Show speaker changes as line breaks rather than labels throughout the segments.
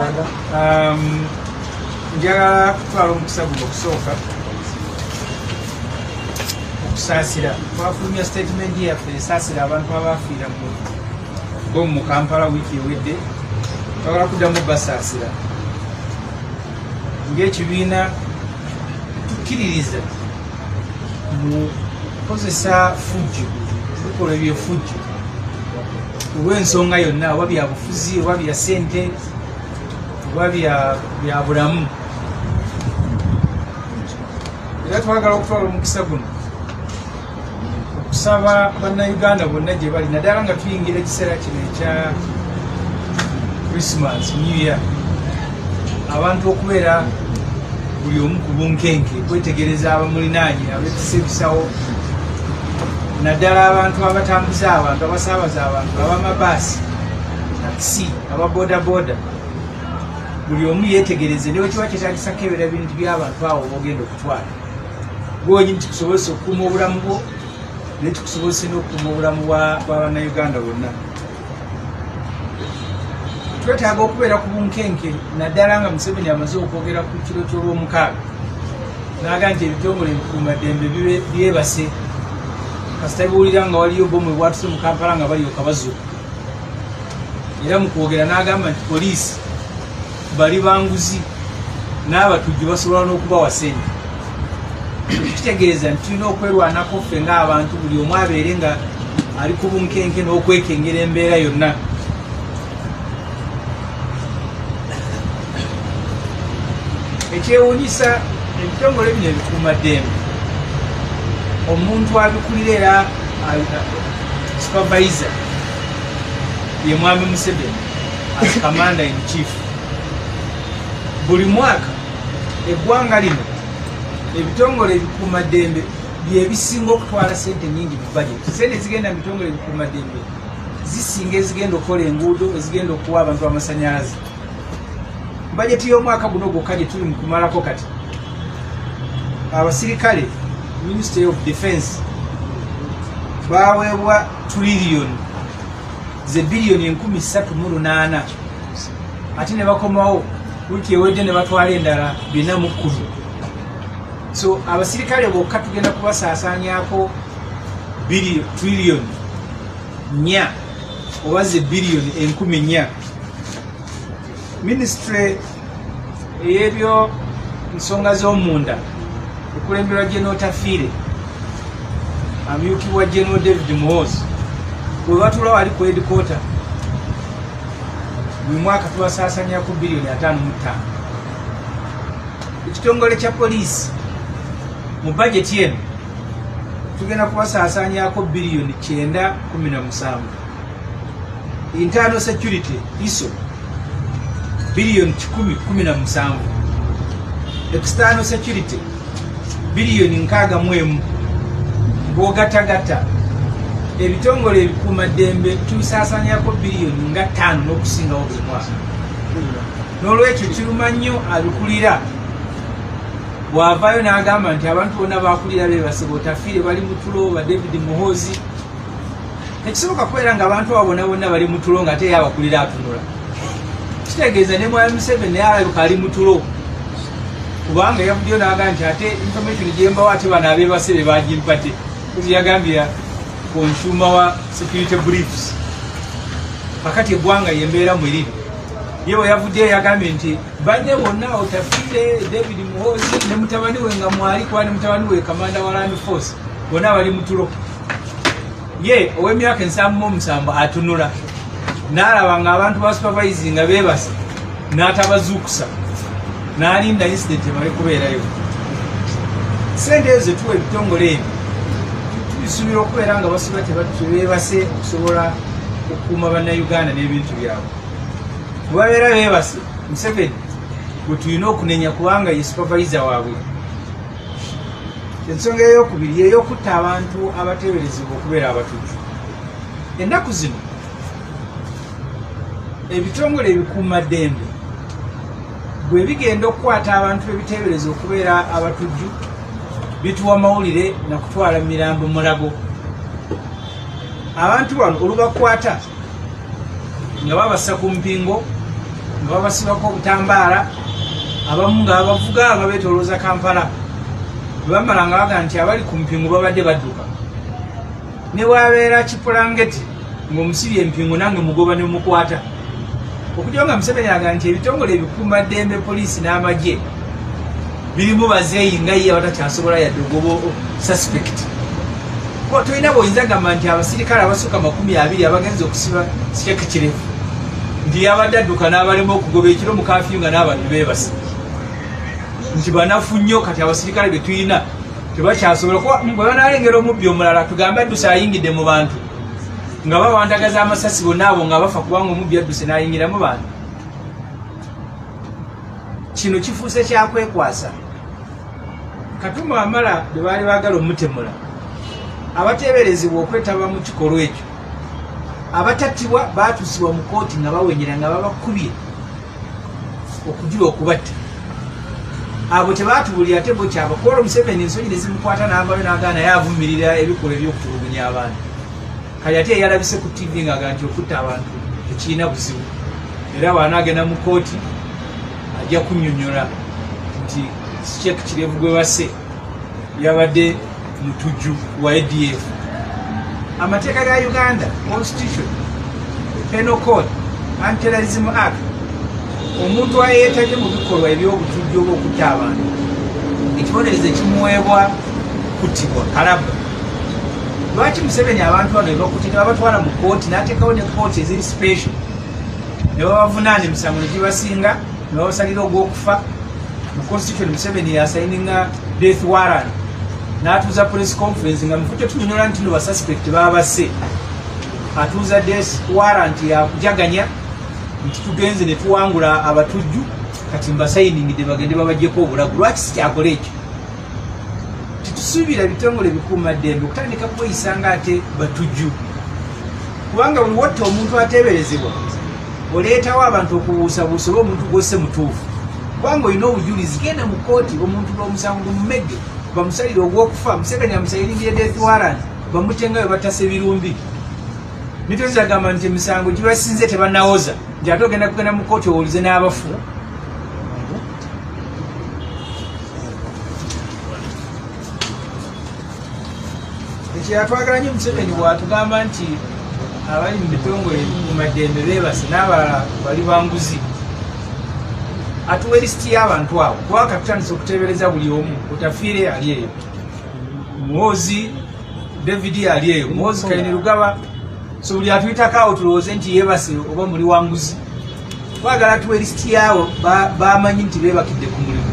Uganda.
Njagala kutwala omukisa guno okusooka okusaasira. Twafulumya sitatimenti yaffe esaasira abantu abaafiira mu bomu mu Kampala wiiki ewedde. Twagala kuddamu basaasira. Ng'ekibiina tukkiririza mu kukozesa fujjo, bikolwa ebyefujjo olw'ensonga yonna, oba byabufuzi, oba bya ssente, oba bya bulamu. Era twagala okutwala omukisa guno okusaba Bannayuganda bonna gye bali, naddala nga tuyingira ekiseera kino ekya Christmas, New Year, abantu okubeera buli omu ku bunkenke, kwetegereza abamulinaanye, abetisa ebisawo, naddala abantu abatambuza abantu, abasaabaza abantu, abamabaasi, takisi, aba bodaboda. Buli omu yeetegereze, ne bwekiba kyetagisa kebera bintu by'abantu awo bogenda okutwala gwenyini, kikusobozesa okukuuma obulamu bwo, naye kikusobozese n'okukuuma obulamu bwa Bannayuganda bonna. Twetaaga okubeera ku bunkenke, naddala nga Museveni amaze okwogera ku kiro ky'Olwomukaaga n'aga nti ebitongole ebikuumaddembe byebase, kasita biwulira nga waliyo bomu ebwatuse mu Kampala nga balyoka bazuuka. Era mu kwogera n'agamba nti poliisi bali banguzi n'abatujju basobola n'okubawa sente. Kitegeeza nti tulina okwerwanako ffe ng'abantu, buli omu abeere nga ali ku bunkenke n'okwekengera embeera yonna. Ekyewuunyisa, ebitongole bino ebikuumaddembe, omuntu abikulira era supervisor ye Mwami Museveni as commander in chief. Buli mwaka eggwanga lino ebitongole ebikuumaddembe byebisinga okutwala sente nyingi mu budget. Sente ezigenda mu bitongole ebikuumaddembe zisinga ezigenda okukola enguudo, ezigenda okuwa abantu amasanyalaze. Bajeti y'omwaka guno gwokka gye tuli mu kumalako kati, abasirikale, Ministry of Defense, baweebwa triliyoni ze biliyoni 3,008, ate ne bakomawo wiiki ewedde ne batwala endala 410. So abasirikale bokka tugenda kubasaasaanyako triliyoni 4 oba ze biliyoni 4,000. Minisitule ey'ebyo nsonga z'omunda ekulemberwa General Otafiire, amyukibwa General David Muhoozi, bwe batula wali ku headquarter, buli mwaka tubasaasanyako biliyoni 55. Ekitongole kya poliisi, mu bajeti eno tugenda kubasaasanyako biliyoni 917. Internal security, ISO, biliyoni 117. External security, biliyoni 61. Bw'ogatagatta ebitongole ebikuumaddembe, tubisaasanyako biliyoni nga 5 n'okusingawo buli mwaka. N'olwekyo kiruma nnyo abikulira bw'avaayo n'agamba nti abantu bonna bakulira beebase, Otafiire bali mu tulo, ba David Muhoozi. Tekisoboka kubeera nga abantu abo bonna bonna bali mu tulo nga ate ye abakulira atunula. Kitegeeza ne Mwami Museveni naye alabika ali mu tulo, kubanga yavuddeyo n'agamba nti ate information gyembawo, ate bano abeebase be bagimpadde. Yagambye consumer wa security briefs. Kakati eggwanga yembeera mweriri. Ye bwe yavuddeyo yagambye nti banne bonna, Otafiire, David Muhoozi ne mutabani we nga mwali, kuba ne mutabani we kamanda wa land force, bonna bali mu tulo. Ye ow'emyaka 77 atunula n'alaba nga abantu ba supervise nga beebase, n'atabazuukusa, n'alinda incident emale kubeerayo. Sente ezo zetuwa ebitongole ebyo, tubisuubira okubeera nga basiba tebeebase okusobola okukuuma Bannayuganda n'ebintu byabwe. Bwe babeera beebase, Museveni gwe tulina okunenya, kubanga ye supervisor waabwe. Ensonga eyokubiri yeyokutta abantu abateeberezebwa okubeera abatujju. Ennaku zino ebitongole ebikuumaddembe bwe bigenda okukwata abantu ebiteebereza okubeera abatujju, bituwa mawulire nakutwala mirambo Mulago. Abantu bano olubakwata nga babassa ku mpingo, Nga babasibako obutambaala, abamu nga babavuga nga beetolooza Kampala. Bwe bamala nga baga nti abali ku mpingu babadde badduka. Ne bwabeera kipulangeti ng'omusibye empingu, nange mugoba ne mukwata. Okujja nga Museveni agamba nti ebitongole ebikuumaddembe, poliisi n'amagye, birimu bazeeyi nga ye abatakyasobola yadde ogoba suspect. Tolina bwoyinza gamba nti abasirikale abasukka 20 abagenza okusiba Sheikh Kirevu nti yabadde adduka n'abalema okugoba ekiro mu kafyu nga n'abantu beebase, nti banafu nnyo. Kati abasirikale be tulina tebakyasobola kuba bwe banalengera omubbi omulala, tugambe adduse ayingidde mu bantu, nga bawandagaza amasasi bonna abo nga bafa, kubanga omubbi adduse n'ayingira mu bantu. Kino kifuuse kyakwekwasa. Katumba Wamala bwe baali baagala omutemula, abateeberezebwa okwetaba mu kikolwa ekyo abatattibwa baatuusibwa mu kooti nga bawenyera, nga babakubye okujula okubatta. Abo tebaatubulira. Ate bo kyabakola Museveni ensonyi ne zimukwata n'avayo n'agaana, naye avumirira ebikolwa eby'okutulugunya abantu. Kali ate eyalabise ku TV ng'aga nti okutta abantu tekirina buzibu, era bw'anaagenda mu kooti ajja kunnyonnyola nti Sheikh Kirevu gwe basse yabadde mutujju wa ADF. Amateeka ga Uganda, constitution, penal code, Anti-Terrorism Act, omuntu ayeetabye mu bikolwa eby'obutujju oba okutta abantu, ekibonerezo ekimuweebwa kuttibwa kalabba. Lwaki Museveni abantu bano bebakutte tebabatwala mu kooti, n'ateekawo ne kooti eziri special ne babavunaana emisango ne gibasinga ne babasalira ogw'okufa? Mu constitution Museveni yasayininga death warrant n'atuuza press conference nga mufu tetunyonyola nti no basuspect babasse. Atuuza death warrant yakujaganya nti tugenze ne tuwangula abatujju, kati mbasayiningidde bagende babajjeko obulago. Lwaki sikyakola ekyo? Titusuubira bitongole bikuumaddembe okutandika kweyisa nga ate batujju, kubanga buli wotta omuntu ateeberezebwa oleetawo abantu okubuusabuusa oba omuntu gwose mutuufu, kubanga olina obujulizi. Genda mu kooti, omuntu lwomusango gumumegge, bamusalire ogw'okufa. Museveni amusayiringire death warrant, bamutte nga bwe batasa ebirumbi. Mitozi agamba nti emisango gibasinze, tebanawoza, nti ate ogenda kugenda mu kooti owulize n'abafu. Ekirala, twagala nnyo Museveni bwatugamba nti abali mu bitongole ebikuumaddembe beebase n'abalala bali banguzi, atuwa elisiti y'abantu abo, kubanga katutandise okuteebereza buli omu. Otafiire ali eyo, Muhoozi David ali eyo, Muhoozi Kainerugaba. So buli atuyitako awo tulowooze nti yeebase oba muli wanguzi. Twagala tuwa elisiti yaabo bamanyi nti beebakidde ku mulimu,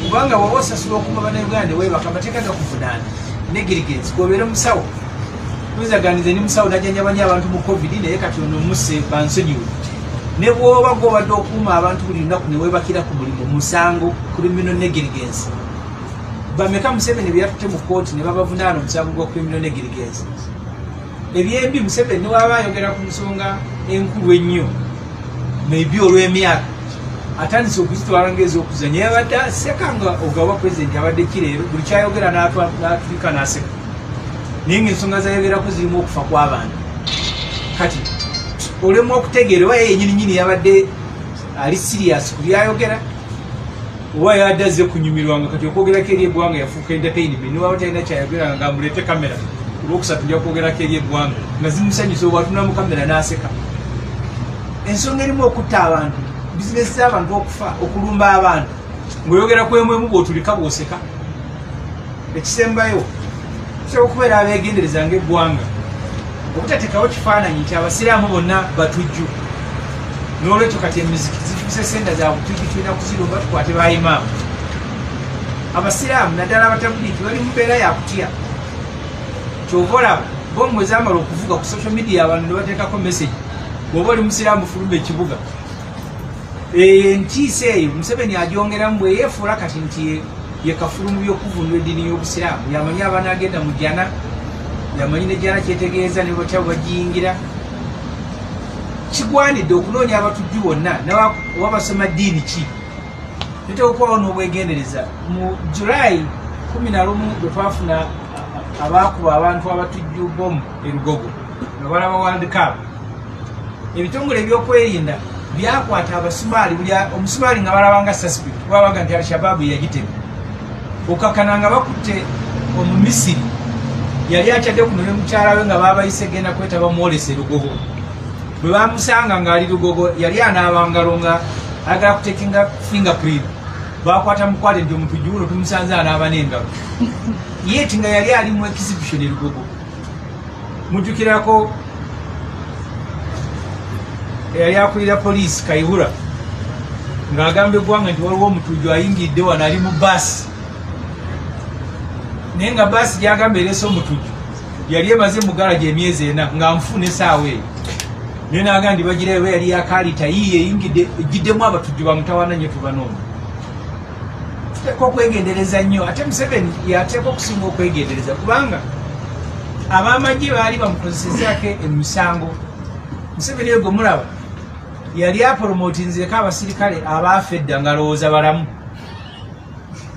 kubanga bw'oba osasula okuuma Bannayuganda ne weebaka, amateeka gakuvunaana negligence. Gwobeera omusawo, tuzaganize ni musawo najjanjaba nnyo abantu mu COVID, naye kati ono musse, bansonyiwe. Ne bw'oba gwobadde okuuma abantu buli lunaku ne weebakira ku mulimu, musango, criminal negligence. Bameka Museveni bye yatutte mu kooti ne babavunaana omusango gwa criminal negligence? Ebyembi, Museveni newaba ayogera ku nsonga enkulu ennyo, maybe olw'emyaka atandise okuzitwala ngaez'okuzanya. Yabadde aseka nga ogaba pulezidenti abadde kireero, buli kyayogera n'atulika n'aseka, naye nga ensonga zayogerako zirimu okufa kw'abantu. Kati olemu okutegeera oba ye yenyini nyini yabadde ali serious ku byayogera oba yabadde azze kunyumirwanga. Kati okwogerako eri eggwanga yafuuka entertainment. Niwaba talina kyayogera nga muleete kamera, olwokusatu nja kwogerako eri eggwanga, nga zimusanyusa obwatunula mu kamera n'aseka. Ensonga erimu okutta abantu, bizinesi z'abantu okufa, okulumba abantu, ng'oyogera ku emu emu bw'otulika bw'oseka. Ekisembayo, tusobola okubeera abeegendereza ng'eggwanga obutateekawo kifaananyi nti abasiraamu bonna batujju, n'olwekyo kati emizikiti zifuuse senta za butujju, tulina kuzirumba tukwate ba imaamu. Abasiraamu naddala abatabuliiki bali mu mbeera ya kutya. Kyova olaba bomu ezamala okuvuga ku social media, abantu ne bateekako message, bw'oba oli musiraamu fuluma ekibuga. Eyo entiisa eyo Museveni agyongeramu bwe yeefuula kati nti ye kafulu mu by'okuvunula eddiini y'obusiraamu. Yamanyi abanaagenda mu jjana, yamanyi ne jjana kyetegeeza ne batya bwe bagiyingira. Kigwanidde okunoonya abatujju bonna oba basoma ddiini ki. Tuteeka okubawo n'obwegendereza. Mu July 11 bwe twafuna abaakuba abantu abatujju bomu e Lugogo nga balaba World Cup, ebitongole ebyokwerinda Byakwata Abasumaali, buli Omusumaali nga balabanga suspect, babaga nti Alshababu yagitema. Okakana nga bakutte Omumisiri yali akyadde kuno ne mukyala we, nga babayise genda kwetaba mwolesa erugogo. Bwe bamusanga ng'ali Lugogo, yali anaaba ngalo nga ayagala kutekinga fingerprint, bakwata mukwate nti omutujju wuno tumusanze anaaba n'engalo, yet nga yali ali mu exhibition e Lugogo. Mujjukirako eyali akulira poliisi Kaihura ng'agamba eggwanga nti waliwo omutujju ayingiridde wano, ali mu baasi, naye nga baasi gyagamba ereese omutujju yali emaze mu garagi emyezi 4 nga nfu nesaawa eyo, naye naga nti bagirayo yali yakalita yiye eyingidde egiddemu abatujju bamutawana nnyo. Tubanoonya, tuteeka okwegendereza nnyo, ate Museveni yateeka okusinga okwegendereza, kubanga abamagye baali bamukozesezaako emisango. Museveni eyo gwe mulaba yali apromotinzeko abasirikale abaafa edda ng'alowooza balamu.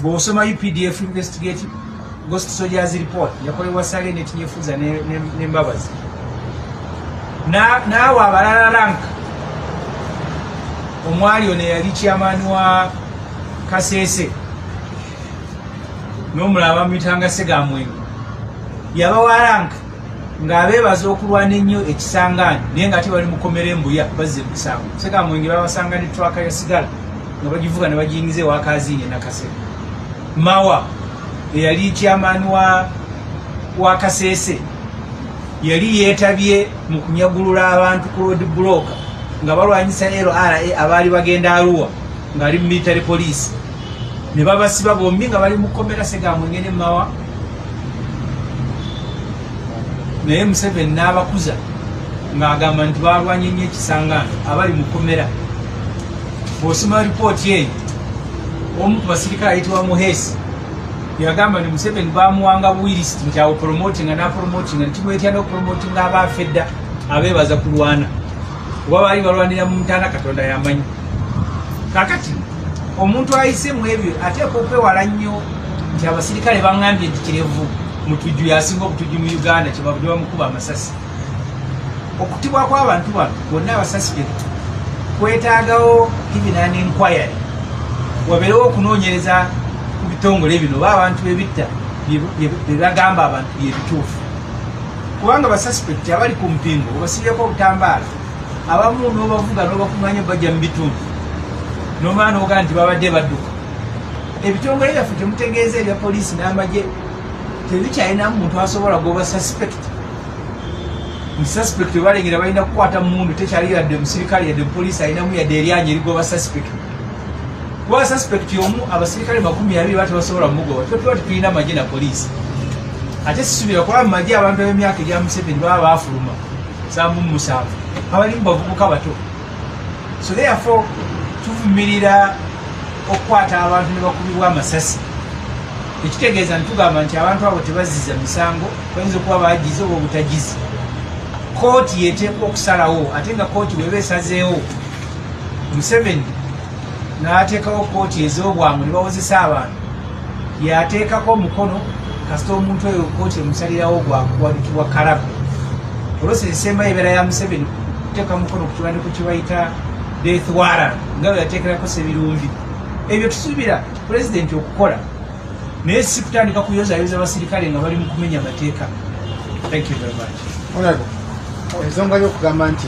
Bw'osoma UPDF investigate Ghost Soldiers report yakolebwa Saleh ne Tinyefuza n'Embabazi, naawe abalala rank omwali ono eyali chairman wa Kasese n'omulala bamuyitanga Segamwenge, yabawa rank ng'abeebaza okulwana ennyo ekisangaani, naye nga ate bali mukomera embuya bazza emisango. Segamwenge babasanga ne twaka ya sigala nga bagivuga ne bagiyingiza ewa Kaziini Nakasero. Mawa eyali chairman wa Kasese yali yeetabye mu kunyagulula abantu ku road block nga balwanyisa LRA abaali bagenda Arua, ng'ali mu military police, ne babasiba bombi nga bali mu kkomera, Segamwenge ne Mawa, naye Museveni n'abakuza ng'agamba nti balwanye nnyo ekisangaano abali mu kkomera. Bw'osoma ripooti eyo, omu ku basirikale ayitibwa Muhesi yagamba nti Museveni bamuwanga buwirisiti nti awo promotinga napromotinga ntimwetya n'okupromotinga abaafa edda abeebaza kulwana, oba baali balwanira mu ntaana, Katonda yamanyi. Kakati omuntu ayise mu ebyo ateekwa okwewala nnyo nti abasirikale baŋŋambye nti Kirevu mutujju, yasinga obutujju mu Uganda, kyebavudde bamukuba amasasi. Okutibwa kw'abantu bano bonna abasuspect kwetaagawo even an inquiry, wabeerewo okunoonyereza ku bitongole bino oba abantu bebitta bebagamba abantu byebituufu, kubanga basuspect abali ku mpingu obasibyeko obutambaala, abamu n'obavuga n'obakuŋŋanya bajja mu bitundu nomala nogaa nti babadde badduka. Ebitongole byaffe temutegeeza ebya poliisi n'amagye tebikyalinamu muntu asobola goba suspect, nti suspect webalengera balina kukwata mundu. Tekyali yadde musirikale yadde mupoliisi alinamu yadde eryanyi erigoba suspect, kuba suspect omu abasirikale 20 ba tebasobola mugoba. Tuba tuba tetulina magye na poliisi, ate sisubira kuba mu magye abantu ab'emyaka egya Museveni baba bafuluma 77, abalimu bavubuka bato. So therefore tuvumirira okukwata abantu ne bakubibwa amasasi. Ekitegeeza ntitugamba nti abantu abo tebazziza misango, bayinza okuba bagize oba obutagizi, kooti yeteekwa okusalawo. Ate nga kooti bweba esazeewo, Museveni n'ateekawo kooti ez'obwangu ne bawozesa abantu, yateekako omukono kasita omuntu oyo kooti emusalirawo gwakuwanikibwa kalabu. Process esembayo ebeera ya Museveni kuteeka mukono ku kiwandiiko kye bayita death warrant, nga bwe yateekerako Sebirumbi. Ebyo tusuubira pulezidenti okukola, naye si kutandika kuyozayoza basirikale nga bali mu kumenya mateeka. Thank you very much.
Honorable, ensonga y'okugamba nti